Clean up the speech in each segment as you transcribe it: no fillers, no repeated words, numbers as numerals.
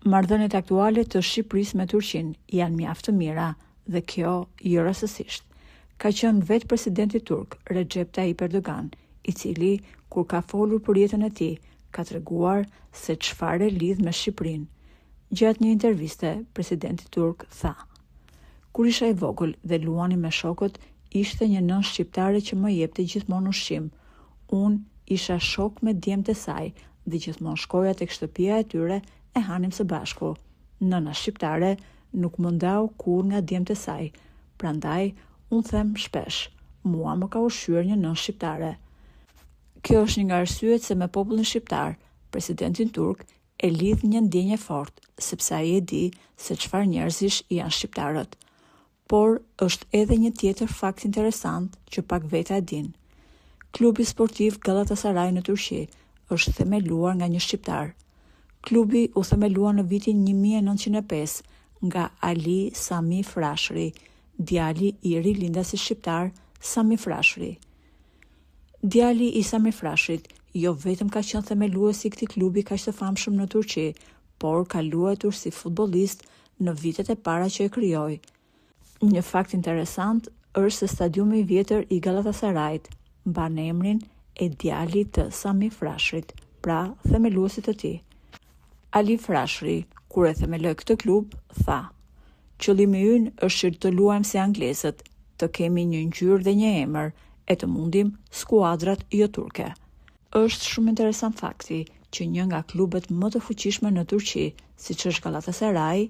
Marrëdhëniet aktuale të Shqipërisë me Turqinë janë mjaft të mira dhe kjo jo rastësisht. Ka qenë vetë presidenti turk, Rexhep Taip Erdogan, i cili, kur ka folur për jetën e tij, ka treguar se çfarë e lidh me Shqipërinë. Gjatë një interviste, presidenti turk tha, Kur isha i vogël dhe luanim me shokët, ishte një nënë shqiptare që më jepte gjithmonë ushqim. Unë isha shok me djemtë e saj dhe gjithmonë shkoja tek shtëpia e tyre e hanim së bashku. Nëna shqiptare nuk më ndau kurrë nga djemtë e saj, prandaj unë them shpesh, mua më ka ushqyer një nënë shqiptare. Kjo është një nga arsyet se me popullin shqiptar, presidentin turk e lidh një ndjenjë e fortë, sepse ai e di se çfarë njerëzish janë shqiptarët. Por është edhe një tjetër fakt interesant që pak veta e dinë. Klubi sportiv Galatasaray në Turqi është themeluar nga një shqiptar. Klubi u themelua në vitin 1905 nga Ali Sami Frashëri, djali i rilindasit shqiptar Sami Frashëri. Djali i Sami Frashërit jo vetëm ka qenë themeluesi i këtij klubi kaq të famshëm në Turqi, por ka luajtur si futbollist në vitet e para që e krijoi. Një fakt interesant është se stadiumi i vjetër i Gallatasarajt mban emrin e djalit të Sami Frashërit, pra themeluesit të tij. Ali Frashëri, kur e themeloi këtë klub, tha: Qëllimi ynë është që të luajmë si anglezët, të kemi një ngjyrë dhe një emër, e të mundim skuadrat joturke. Është shumë interesant fakti që një nga klubet më të fuqishme në Turqi, siç është Galatasaray,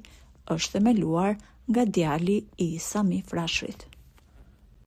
është themeluar nga djali i Sami Frashërit.